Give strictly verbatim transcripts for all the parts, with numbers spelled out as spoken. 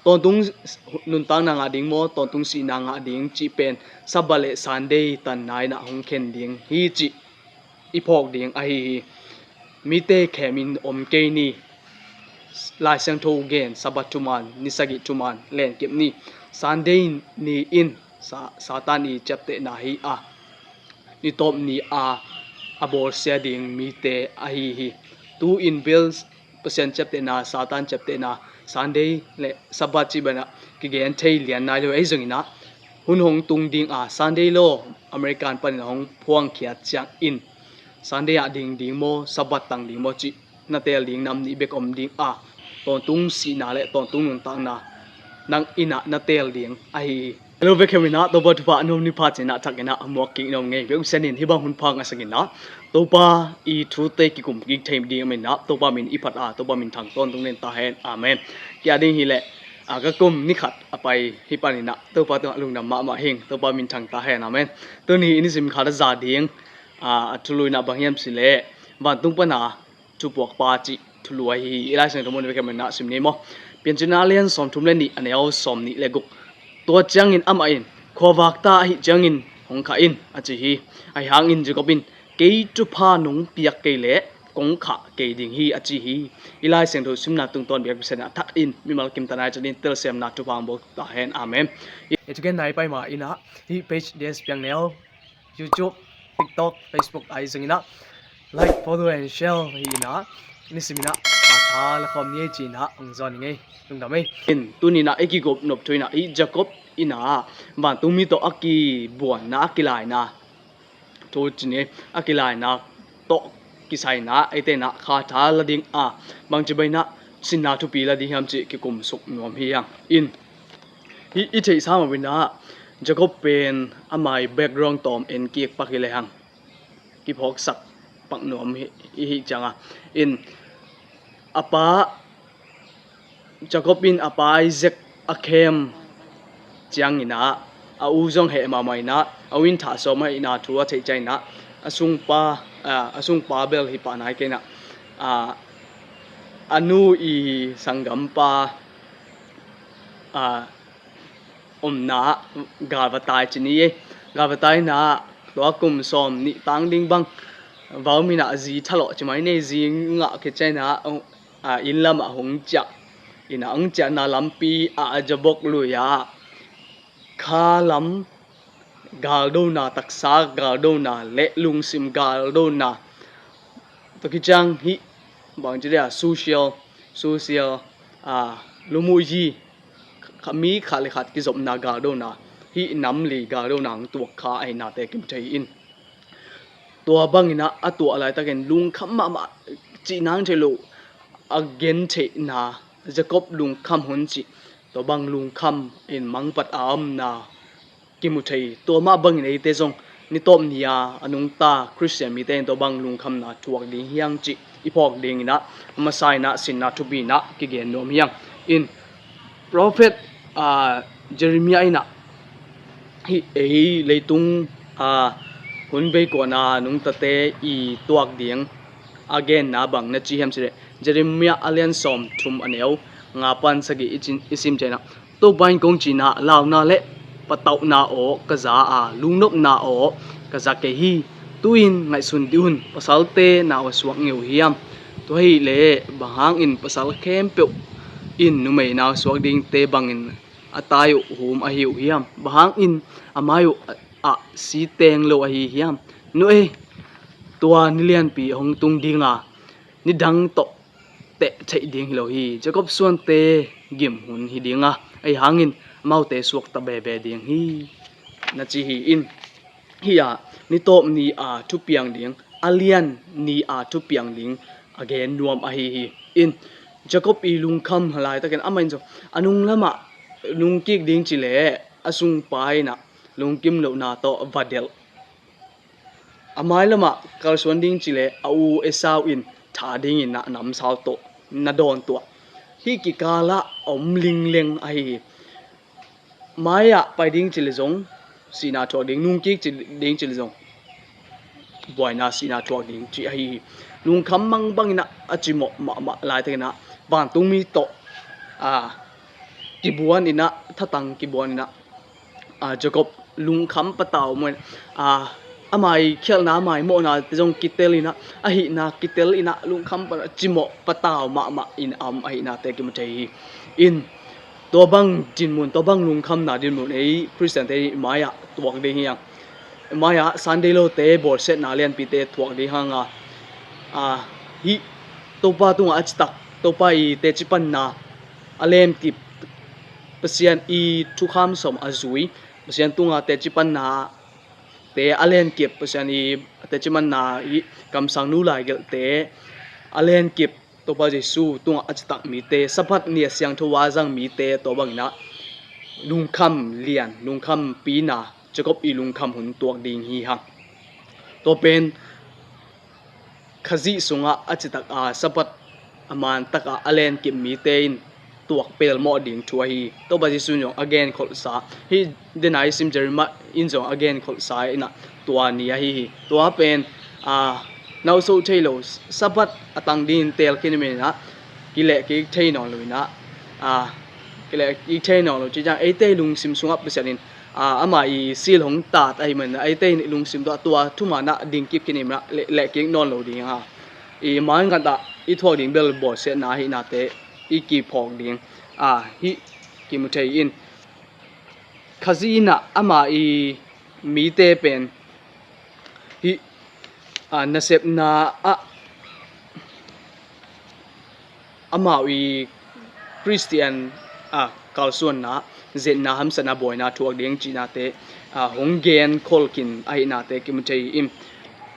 Tawntung nuntakna ngah ding maw, tawntung sihna ngah ding cih pen Sabbath le Sunday tanna in ah hong khen ding hi cih i phawk ding ahi hi. Mite khemin om kei ni. Lai Siangtho gen, Sabbath thuman, ni sagih thuman lenkip ni. Sunday ni in Sa- Satan i ciaptehna hi a, ni tawp ni a a bawlsia ding mite ahi hi. Tu-in bel Pasian ciaptehna, Satan ciaptehna, Sunday le Sabbath cih banah kigen thei lian nai lo. Ei zongin ah hun hong tung ding a, Sunday law American panin a hong phuangkhiat ciangin Sunday ah ding ding maw, Sabbath tang ding maw cih na teel ding nam nih bek om ding a, tawntung sihna le tawntung nuntakna nang in ah na teel ding ahi hi. Hello, bek hem in ah Topa thupha a nuam ni pha cih in ah thak in ah a muak kik nuam ngei. Bek Pasian in hih bang hun pha ngasak in ah Topa i thute kikum kik thei ding om in ah Topa min i phat a, Topa min thang tawntung len ta hen. Amen. Kia ding hi leh a, ka kum ni khat a pai hi pan in ah Topa tungah lungdam mahmah hing, Topa min thang ta hen. Amen. Tuni i nisim khat a za ding a, a thulu in ah bang hiam cih leh vantung pan a thupuakpa cih thulu ahi hi. I Lai Siangtho mun bek hem in ah sim ni maw. Piancilna a lian sawmthum le nih, a neu sawmnih le guk. Tua ciangin amah in, khuavak ta ahih ciangin hong khah in, a ci hi. Ahi hangin Jacob in, kei thupha nong piak kei leh kong khah kei ding hi, a ci hi. I Lai Siangtho simna tungtawn biak Pasian in a thak in mimal kim ta nai cih in telsiamna thupha hong bawl ta hen. Amen. I thugen nai pai ma in ah hih page D S Piang Neu, YouTube, TikTok, Facebook ahi zongin ah like, follow and share hi in ah, nisim in ah a tha la khawm ni ei ci in ah hong zawn ing ei. Lungdam ei. In tuni in ah i kigop nop thu in ah hih Jacob in ah vantungmi tawh a kibuanna, a kilaina thu ci ni, a kilaina tawh kisai in ah eite in ah kha tha la ding a, bangci bang in ah sinna thupi la ding hiam cih kikum suk nuam hi hang. In hih i theihsa mah in ah Jacob pen ama i background tawm en kik pak hi lehang kiphawksak pak nuam hi, i hih ciang a. In a pa Jacob in a pa Isaac a khem ciangin ah a u zong heh mahmah in ah a u in thah sawm ahihna thu a theih ciangin ah a sungpa, a, a sungpa bel hi pah nai kei in ah, a, a nu i sanggampa, a, omna ah galvatai ci ni ei. Galvatai in ah tua kum sawmnih tang ding bang val min ah zi thalawh ci mai ni ei, zi ngah khit ciangin ah, a, inn lamah hong ciah. Inn ah hong ciahna lampi ah a Jabbok lui ah kha lam galdona, taksa galdona le lungsim galdona, tua khit ciang hih bangci dia social, social, a, lumuhyi, kha- mi khat le khat kizopna galdona, hih nam li galdona hong tuak kha ahihnate kimu thei in. Tua bangin ah a tuah laitakin lungkham mahmah cih nang thei lo, a gentheihna, Jacob lungkham hun cih, tua bang lungkham in mangpat a omna kimu thei. Tua mah bangin eite zong ni tawp ni a a nungta Khristian mite in tua bang lungkhamna thuak ding hi hang cih i phawk dingin ah a masa in ah sinna thupi in ah kigen nuam hi hang. In prophet, a, Jeremiah in ah hih ei leitung, a, hun beikuan a nungtate i tuak ding a genna bang na ci hiam cih leh, Jeremiah a lian sawmthum a neu nga pan sagih i cin- i sim ciangin ah, Topa in kong ci in ah, launa le patauhna aw ka za a, lungnopna aw ka za kei hi. Tu-in ngaihsun dih un, pasalte na aw suak ngei uh hiam? Tua ahih leh bang hangin pasal khempeuh in numei na aw suak dingte bangin a tai uh hum ahi uh hiam? Bang hangin a mai uh ah si teng lo ahi hiam? Nu ei, tua ni lianpi hong tung ding a, nidang tawh teh theih ding hi lo hi. Jacob suante gim hun hi ding a, ahi hangin amaute suakta veve ding hi, na ci hi. In hih ah ni tawp ni a thupiang ding, a lian ni a thupiang ding a gen nuam ahi hi. In Jacob i lungkham laitakin amah in zong a nung lamah nungkik ding ci leh a sungpa in ah lungkim lohna tawh va delh. A mailamah kalsuan ding ci leh a u Esau in tha dingin ah namsau tawh na dawn tuah. Hih kikalah a om lingleng ahi hi. Mai-ah pai ding ci leh zong sihna thuak ding, nungkik ci ding ci leh zong buaina sihna thuak ding cih ahi hi. Lungkham mangbangin ah a cimawh mahmah laitakin ah vantungmi tawh, a, kibuan inah, thatang kibuan inah, a, Jacob lungkham patau mawh inah, a, ama i khialhna, ama i mawhna te zong kitel inah, a hihna kitel inah, lungkham pa, cimawh patau mahmah in a om ahihnate kimu thei hi. In tua bang dinmun, tua bang lungkhamna dinmun ei Khristiante i mai-ah tuak ding hi hang. Mai-ah Sunday lote bawlsiatna lianpite thuak ding hanga, a, hih Topa tungah a citak, Topa i teci panna a lemkip, Pasian i thukham sawm a zui, Pasian tunga teci panna te a lenkip, Pasian i teci manna i kamsang nu laigelhte a lenkip, Topa Jesu tungah a citak mite, Sabbath ni a siangtho a zang mite, tua banginah lungkham lian, lungkham pina, Jacob i lungkham hun tuak ding hi hang. Tua pen Khazih sungah a citak a Sabbath a mantakah a lenkip mite in tuak pelmawh ding thu ahi hi. Topa Jesu in zong a genkholhsa hi. Denai sim Jeremiah in zong a genkholhsa inah tua ni ahi hi. Tua pen, a, nauso thei lo, Sabbath a tang dingin teel khin inah kileh kik thei nawn lo inah, a, kileh kik thei nawn lo ci ciang eite lungsim sungah Pasian in, a, ama i sil hong tat ahi manin eite in lungsim tua, tua thumanah dingkip khin inah leh, leh kik nawn lo ding a, i man ngatah i thuak ding bel bawlsiatna ahihnate i kiphawk ding, a, hih kimu thei in. Khazih inah ama i mite pen hih, a, nasepna ah amau i Khristian, a, kalsuanna, zetna, hamsatna, buaina thuak ding cihnate, a, hong genkholh khin ahihnate kimu thei in.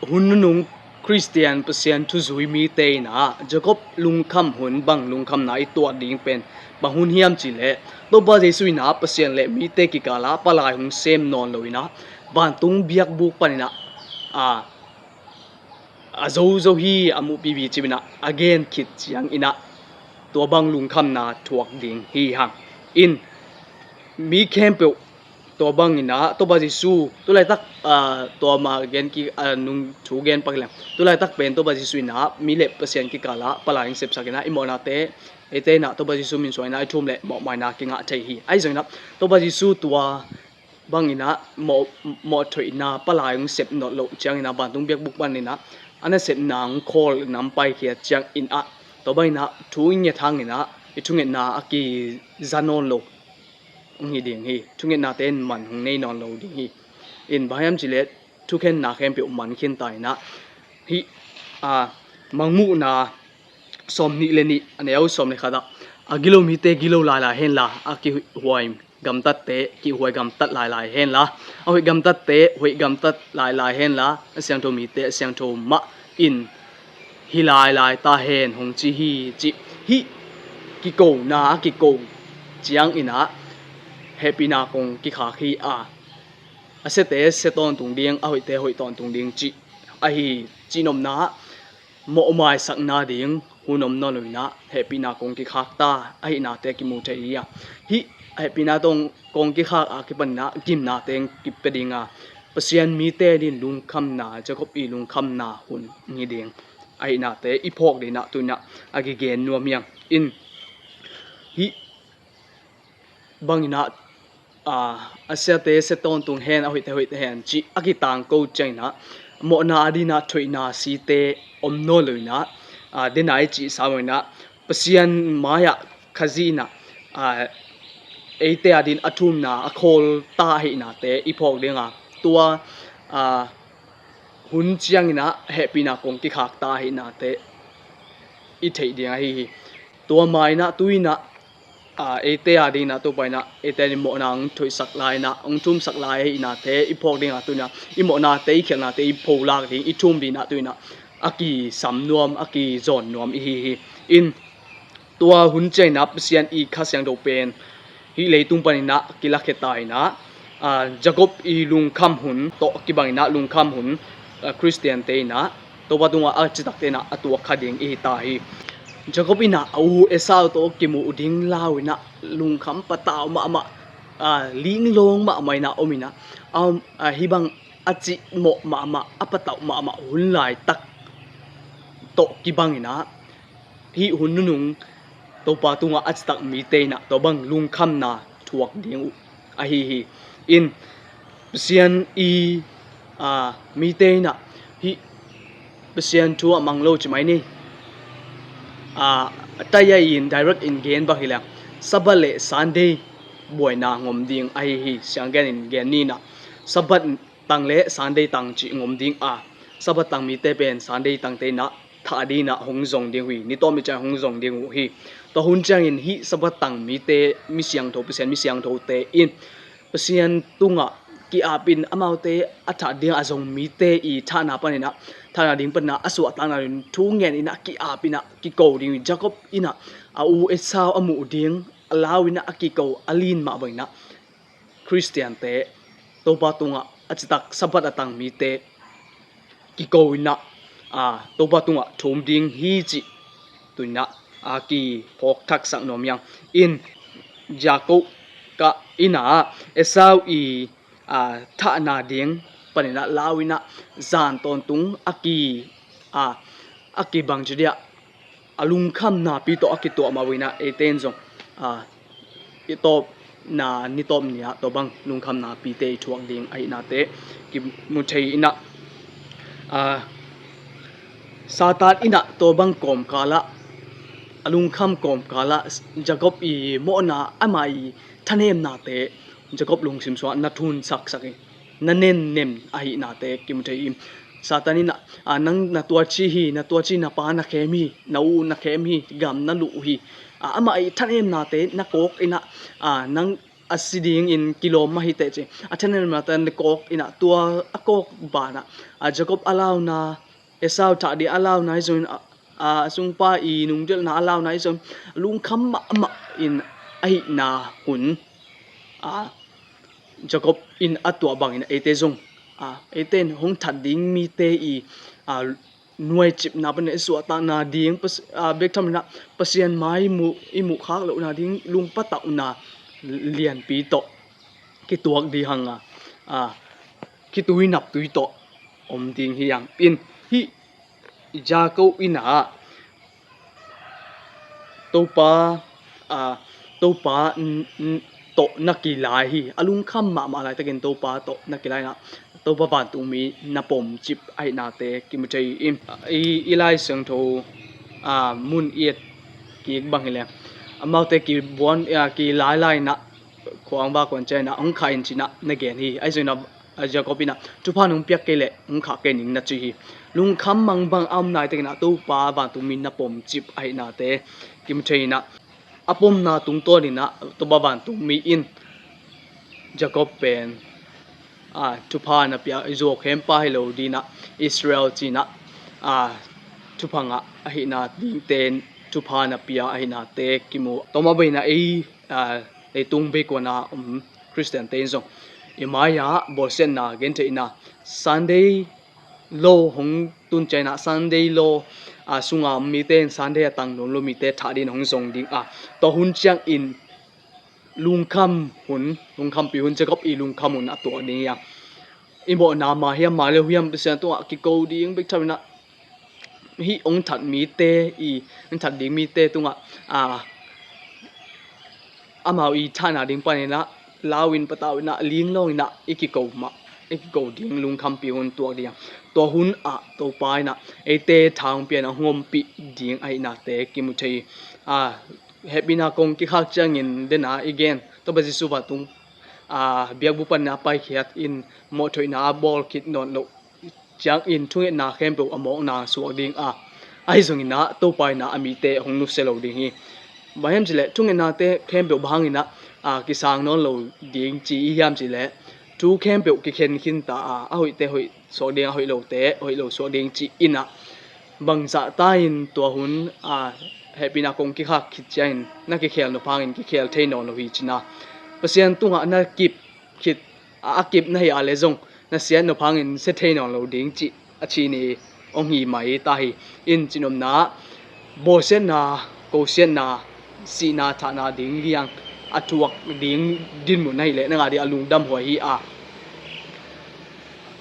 Hun nunung Khristian Pasian thuzui mite inah Jacob lungkham hun bang lungkhamna i tuah ding pen bang hun hiam cihleh, Topa Jesu inah Pasian le mite kikalah palai hong sem nawn lo inah vantung biakbuk paninah, a, a zozo hi, a muhpipi ci inah a gen khit ciang inah tua bang lungkhamna thuak ding hi hang. In mi khempeuh tua banginah Topa Jesu tulaitak, a, tua ma gen ki, a, nung thu gen pak leng, tulaitak pen Topa Jesu inah mi le Pasian kikalah palai hong sepsak inah i mawhnate eite inah Topa Jesu min suang inah i thum le mawhmaina kingah thei hi. Ahi zonginah Topa Jesu tua banginah mawh, mawhthoihna palai hong sep nawn loh cianginah vantung biakbuk paninah a nasepna hong khawl nam paikhiat cianginah tua banginah thu i nget hanginah i thungetna a kiza nawn lo hong hi ding hi. Thungetnate in man hong nei nawn lo ding hi. In bang hiam cihleh thukhenna khempeuh man khin ta inah hih, a, Mangmuhna sawm nih le nih, a neu sawm le khatah, a gilo mite gilo lailai henla, a kihuai gamtatte kihuai gamtat lailai henla, a hoih gamtatte hoih gamtat lailai henla, a siangtho mite a siangtho mah in hi lailai ta hen hong ci hi, cih hih kikona a kiko cianginah hehpihna kong kikhak hi a, a siate sia tawntung ding, a hoihte hoih tawntung ding cih ahi hi. Cihnopna ah mawhmaisakna ding hun om nawn lo inah hehpihna kong kikhak ta ahihnate kimu thei hi a, hih hehpihna tawh kong kikhak a kipaninah gimnate hong kipia ding a, Pasian mite adingin lungkhamna, Jacob i lungkhamna hun hi ding ahihnate i phawk ding inah tu inah a kigen nuam hi hang. In hih banginah, a, a siate sia tawntung hen, a hoihte hoih ta hen cih a kitangko cianginah mawhna adinah thoihna site om nawn lo inah, a, denai cih sa banginah Pasian mai-ah Khazih inah, a, eite adin a thumna a khawl ta ahihnate i phawk ding a, tua, a, hun cianginah hehpihna kong kikhak ta ahihnate i theih ding ahi hi. Tua mainah tu inah, a, eite adinah Topa inah eite adin mawhna hong thoihsak lai inah hong thumsak lai ahihnate i phawk ding a, tu inah i mawhnate i khialhnate i pholak ding, i thum ding inah tu inah a kisam nuam, a kizawn nuam i hi hi. In tua hun cianginah Pasian i Kha Siangtho pen hih leitung paninah kilakhia ta inah, a, Jacob i lungkham hun tawh kibanginah lungkham hun, a, Khristiante inah Topa tungah a citakte inah a tuak kha ding i hi ta hi. Jacob inah a u Esau tawh kimuh ding lau inah lungkham patau mahmah, a, linglawng mahmah inah om inah, a, a, hih bang a cihmawh mahmah, a patauh mahmah hun laitak tawh kibanginah hih hun nunung Topa tungah a citak mite in ah tua bang lungkhamna thuak ding uh ahi hi. In Pasian i, a, mite in ah hih Pasian thu a mang lo ci mai ni. A, taya in direct in gen bang hi leh Sabbath le Sunday buaina ngom ding ahi hi. Sianggen in gen ni in ah Sabbath tang le Sunday tang cih ngom ding a, Sabbath tang mite pen Sunday tangte in ah thah ding in ah hong zong ding uh hi. Ni tawm ni ciang hong zong ding uh hi. Tua hun ciangin hih Sabbath tang mite, mi siangtho, Pasian mi siangthote in Pasian tungah ki-ap in amaute a thah ding a zong mite i thahna panin ah, thahna ding panin ah a suahtakna ding thu ngen in ah ki-ap in ah kiko ding uh hi. Jacob in ah a u Esau a muh ding a lau in ah a kiko a lin mah bang in ah Khristiante Topa tungah a citak Sabbath a tang mite kiko in ah, a, Topa tungah thum ding hi cih tu in ah, a, kiphawk thaksak nuam hi hang. In Jacob ka in ah Esau i, a, thahna ding panin ah lau in ah zan tawntung a ki, a, a kibang ci ding ah a lungkham napi tawh a kituah mah bang in ah eite in zong, a, i tawpna ni tawm ni ah tua bang lungkham napite i thuak ding ahihnate kimu thei in ah, a, Satan in ah tua bang kawmkal ah, a lungkham kawmkal ah Jacob i mawhna, amah i thanemnate Jacob lungsim sungah na thunsaksak hi. Na nennem ahihnate kimu thei hi. Satan in ah, a, nang na tuaci hi, na tuaci na pa na khem hi, na u na khem hi, gam na luh hi. A, amah i thanemnate na kawk in ah, a, nang a si dingin kilawm mah hi teh ci. A thanemnate na kawk in ah tua a kawk banah, a, Jacob a launa, Esau thah ding a launa hi zongin, a, a sungpa i nungdelhna a launa hi zongin lungkham mahmah in ahihna hun, a, Jacob in a tuah bangin eite zong, a, eite in hong that ding mite i, a, nuaicipna panin i suahtakna ding, pas-, a, bek tham in ah Pasian mai i muh, i muh khak lohna ding lungpatauhna lianpi tawh kituak ding hang a, a, khitui naptui tawh om ding hi hang. In hih Jacob in ah Topa, a, Topa n-, n-, tawh na kilai hi. A lungkham mahmah laitakin Topa tawh na kilai in ah Topa vantungmi na pomcip ahihnate kimu thei hi. I, i Lai Siangtho, a, mun i et kik bang hi leh amaute kibuan, a, kilailai in ah khuang va kuan ciang in ah hong khah in ci in ah na gen hi. Ahi zongin ah, a, Jacob in ah thupha nong piak kei leh hong khah kei ning na ci hi. Lungkham mangbang a om laitakin ah Topa vantungmi na pomcip ahihnate kimu thei in ah, a pomna tungtawn in ah Topa vantungmi in Jacob pen, a, thupha na pia, i zuau khempa hi lo ding in ah Israel ci in ah, a, thupha ngah ahihna dingte thupha na pia ahihnate kimu. Tua mah bangin ah ei, a, leitung beikuan a om Khristiante in zong i mai-ah bawlsiatna gen theih in ah Sunday law hong tun ciang in ah Sunday law, a, sunga om mite in Sunday a tang nuam lo mite thah dingin hong zong ding a, tua hun ciangin lungkham hun, lungkhampi hun, Jacob i lungkham hun a tuak ding hi hang. I mawhna mah hiam, mah leh hiam, Pasian tungah kiko ding bek tham in ah hih hong that mite i, hong that ding mite tungah, a, amau i thahna ding panin ah lau in patau in ah linglawng in ah i kiko mah, i kiko ding lungkhampi hun tuak ding. Tua hun ah Topa in ah eite tha hong pia in ah hong ompih ding ahihnate kimu thei hi. A, hehpihna kong kikhak ciangin den a i gen Topa Jesu vantung, a, biakbuk panin a paikhiat in mawhthoihna a bawl khit nawn loh ciangin thungetna khempeuh a mawkna suak ding a, ahi zongin ah Topa in ah a mite hong nusia lo ding hi. Bang hiam cih leh thungetnate khempeuh bang hangin ah, a, kisang nawn lo ding ci i hiam cih leh thu khempeuh kikhen khin ta a, a hoihte hoih suak ding, a hoih lote hoih lo suak ding ci in ah bangzah ta in tua hun, a, hehpihna kong kikhak khit ciangin na kikhel nop hangin kikhel thei nawn lo hi ci in ah Pasian tungah na kip khit, a, a kip na hih a leh zong na siat nop hangin sia thei nawn lo ding cih a ci ni hong hi mai ta hi. In cinopna, bawlsiatna, kosiatna, sihna, thahna ding liang a thuak ding dinmun ahih leh nang a ding a lungdam huai hi a,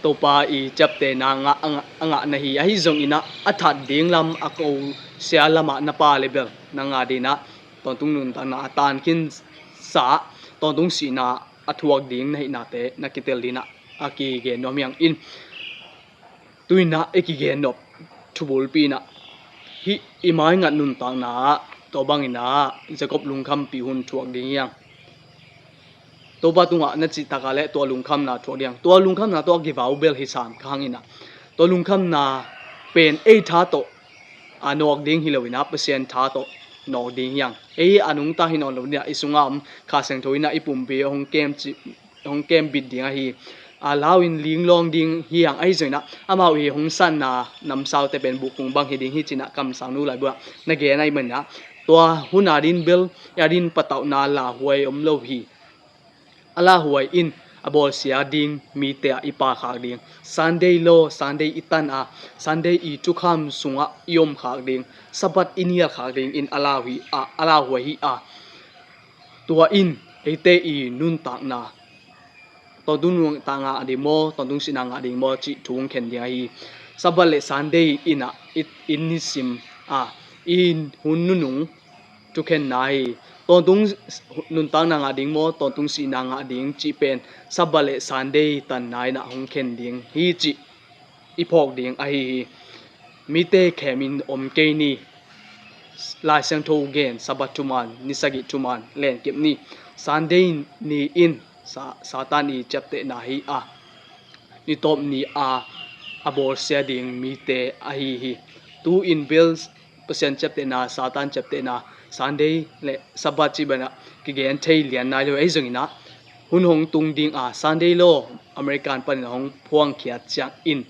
Topa i ciaptehna ngah, a ngah, a ngah na hi. Ahi zongin ah a that ding lam, a kosia lamah na pia leh bel nang a ding ah tawntung nuntakna a tankhinsa, tawntung sihna a thuak ding na hihnate na kitel dinah a kigen nuam hiang in. Tuinah i kigen nop thubulpi inah hih i maingat nuntakna ah tua banginah Jacob lungkhampi hun thuak ding hiang. Topa tungah na cihtakah le tua lungkhamna thuak ding hiang. Tua lungkhamna tua kivau bel hi sam ka hanginah tua lungkhamna pen ei tha tawh a nawk ding hi loinah Pasian tha tawh nawk ding hiang. Ei a nungta hi nawn lo inah i sungah om Kha Siangtho inah i pumpi hong kem cih hong kem bit ding ahi. A lau in linglawng ding hiang ahi zongin ah amau i hong sanna namsaute pen bukkung bang hi ding hi cinah kamsangnu laibu ah na gen ahi maninah tua hun a din bel a din patauhna lauhuai om lo hi. A lauhuai in a bawlsia ding mite ah i paikhak ding, Sunday law, Sunday i tan a, Sunday i thukham sungah i omkhak ding, Sabbath i nialkhak ding in a lau hi a, a lauhuai hi a. Tua in eite i nuntakna tawntung nuntakna ngah ding maw, tawntung sihna ngah ding maw cih thu hong khen ding ahi. Sabbath le Sunday inah i nisim a i hun nunung thukhenna hi. Tawntung nuntakna ngah ding maw, tawntung sihna ngah ding cih pen Sabbath le Sunday tanna inah hong khen ding hi cih i phawk ding ahi hi. Mite khemin om kei ni. Lai Siangtho gen Sabbath thuman ni sagih thuman lenkip ni. Sunday ni in Sa- Satan i ciaptehna hi a, ni tawp ni a a bawlsia ding mite ahi hi. Tu in bel Pasian ciaptehna, Satan ciaptehna, Sunday le Sabbath cih banah kigen thei lian nai lo ahi zonginah hun hong tung ding a, Sunday law American panin a hong phuangkhiat ciangin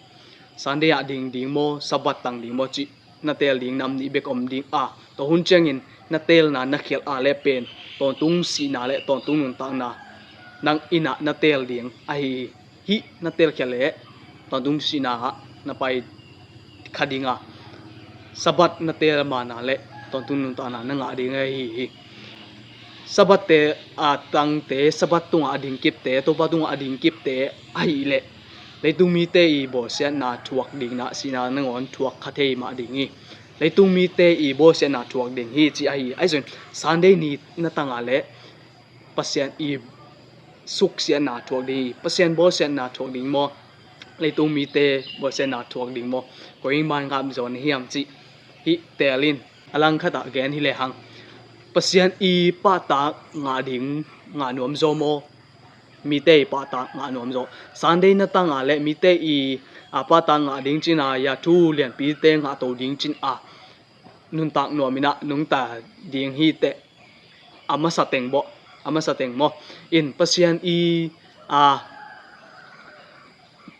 Sunday ah ding ding maw, Sabbath tang ding maw cih na teel ding nam nih bek om ding a, tua hun ciangin na teelna na khialh a le pen tawntung sihna le tawntung nuntakna nang inah na teel ding ahi hi. Hih na teelkhialh leh tawntung sihna ah na pai kha ding a, Sabbath na teel mana le tawntung nuntakna na ngah ding ahi hi. Sabbath te a tangte, Sabbath tungah a dingkipte, Topa tungah a dingkipte ahih leh leitung mite i bawlsiatna thuak ding inah sihna nangawn thuak kha thei mah ding hi. Leitung mite i bawlsiatna thuak ding hi ci ahi. Ahi zongin Sunday ni na tang a le Pasian i suksiatna thuak ding hi. Pasian bawlsiatna thuak ding maw, leitung mite bawlsiatna thuak ding maw, koi in man ngam zaw na hiam cih hih teel in. A langkhatah gen hi lehang, Pasian i pahtak ngah ding ngah nuam zaw maw, mite i pahtak ngah nuam zaw? Sunday na tang a le mite i a pahtak ngah ding cin a, ya thu lianpite ngah to ding cin a nuntak nuam inah nungta ding hi teh. A masa teng bawh, a masa teng maw, in Pasian i a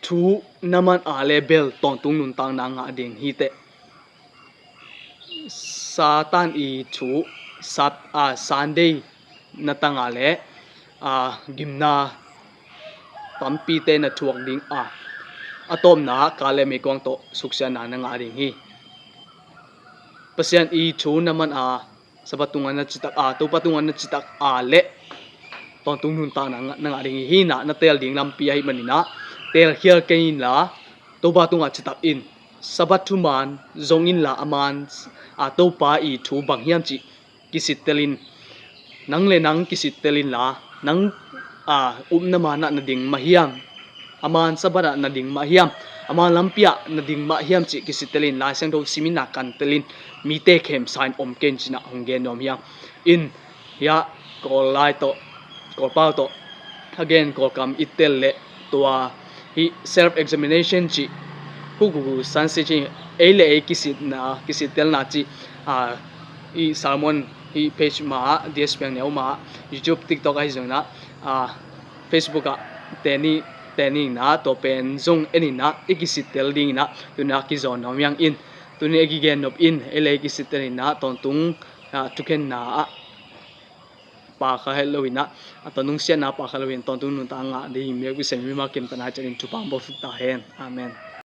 thu na man a le bel tawntung nuntakna ngah ding hi teh. Satan i thu sat a Sunday na tang a le a gimna tampite na thuak ding a, a tawpna ka le meikuang tawh suksiatna na ngah ding hi. Pasian i thu na man a Sabbath tungah na citak a, Topa tungah na citak a le tawntung nuntakna na ngah ding hi. Hih inah na teel ding lampi ahih maninah teelkhial kei inla Topa tungah citak in. Sabbath thuman zong inla a man a Topa i thu bang hiam cih kisittel in. Nang le nang kisittel inla nang a upna manah na ding mah hiam? A man Sabbath ah na ding mah hiam? A man lampi ah na ding mah hiam cih kisittel in, Lai Siangtho sim inla kantel in, mite khemsa in om kei in cinah hong gen nuam hiang. In hiah Kawl lai tawh, Kawlpau tawh a gen Kawlkam i tel leh tua hih self examination cih kukuku sansi cih ei le ei kisitna, kisittelna cih a, i sermon hih page mah ah, D S Piang Neu mah ah, YouTube, TikTok ahi zonginah a, Facebook ah teni, teni inah tua pen zong en inah i kisittel dinginah tuni a kizawn nuam hiang in. Tuni a kigen nop in ei le ei kisittel inah tawntung a, thukhenna ah pakha het loinah a, tawntung siatna pakha loin tawntung nuntak ngah ding hi. Miak Pasian mimal kimta nai ciatin thupha hong pia ta hen. Amen.